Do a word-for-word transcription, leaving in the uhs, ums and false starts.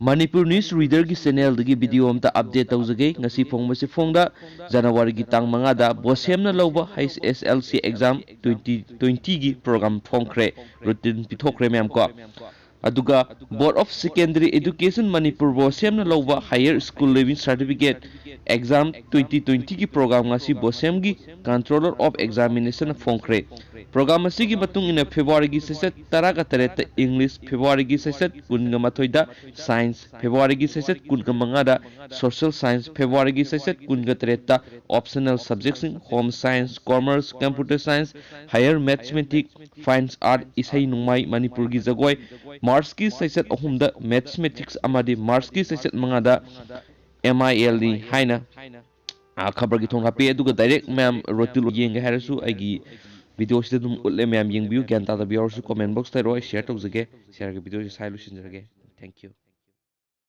Manipur News Readerꯒꯤ channelꯗꯒꯤ video ꯑꯝꯇ update ꯇꯧꯖꯒꯦ꯫ ꯉꯁꯤ ꯐꯣꯡꯕꯁꯤ ꯐꯣꯡꯗ ꯖꯅꯋꯥꯔꯤꯒꯤ ꯇꯥꯡ ꯃꯉꯥꯗ ꯕꯣꯁꯦꯝꯅ ꯂꯧꯕ H S L C exam twenty twentyꯒꯤ program ꯐꯣꯡꯈ꯭ꯔꯦ, routine ꯄꯤꯊꯣꯛꯈ꯭ꯔꯦ ꯃꯌꯥꯝ ꯀꯣ꯫ ꯑꯗꯨꯒ Board of Secondary Education Manipur ꯕꯣꯁꯦꯝꯅ ꯂꯧꯕ Higher School Leaving Certificate exam twenty twentyꯒꯤ program ꯉꯁꯤ ꯕꯣꯁꯦꯝꯒꯤ Controller of Examination ꯐꯣꯡꯈ꯭ꯔꯦ꯫ Program ꯑꯁꯤꯒꯤ ꯃꯇꯨꯡ ꯏꯟꯅ ꯐꯦꯕ꯭ꯔꯨꯋꯥꯔꯤꯒꯤ ꯁꯩꯁꯠ ꯇꯔꯥꯒ ꯇꯔꯦꯠꯇ English, ꯐꯦꯕ꯭ꯔꯨꯋꯥꯔꯤꯒꯤ ꯁꯩꯁꯠ ꯀꯨꯟꯒ ꯃꯥꯊꯣꯏꯗ Science, ꯐꯦꯕ꯭ꯔꯨꯋꯥꯔꯤꯒꯤ ꯁꯩꯁꯠ ꯀꯨꯟꯒ ꯃꯉꯥꯗ Social Science, ꯐꯦꯕ꯭ꯔꯨꯋꯥꯔꯤꯒꯤ ꯁꯩꯁꯠ ꯀꯨꯟꯒ ꯇꯔꯦꯠꯇ optional subjectꯁꯤꯡ Home Science, Commerce, Computer Science, Higher Mathematics, Fine Art, ꯏꯁꯩ ꯅꯣꯡꯃꯥꯏ, ꯃꯅꯤꯄꯨꯔꯒꯤ ꯖꯒꯣꯏ꯫ Marchꯀꯤ ꯁꯩꯁꯠ ꯑꯍꯨꯝꯗ Mathematics ꯑꯃꯗꯤ Marchꯀꯤ ꯁꯩꯁꯠ ꯃꯉꯥꯗ M I L D ꯍꯥꯏꯅ, ꯑ, ꯈꯕꯔꯒꯤ ꯊꯣꯡ ꯍꯥꯞꯄꯤ꯫ ꯑꯗꯨꯒ direct ꯃꯌꯥꯝ routine ꯌꯦꯡꯒꯦ ꯍꯥꯏꯔꯁꯨ ꯑꯩꯒꯤ videoꯁꯤꯗ ꯑꯗꯨꯝ ꯎꯠꯂꯦ, ꯃꯌꯥꯝ ꯌꯦꯡꯕꯤꯌꯨ꯫ ꯒ꯭ꯌꯥꯟ ꯇꯥꯗꯕ ꯌꯥꯎꯔꯁꯨ comment boxꯇ ꯍꯥꯏꯔꯛꯑꯣ, ꯑꯩ share ꯇꯧꯖꯒꯦ꯫ Shareꯒꯤ videoꯁꯤ ꯁ꯭ꯋꯥꯏ ꯂꯣꯏꯁꯤꯟꯖꯔꯒꯦ꯫ Thank you꯫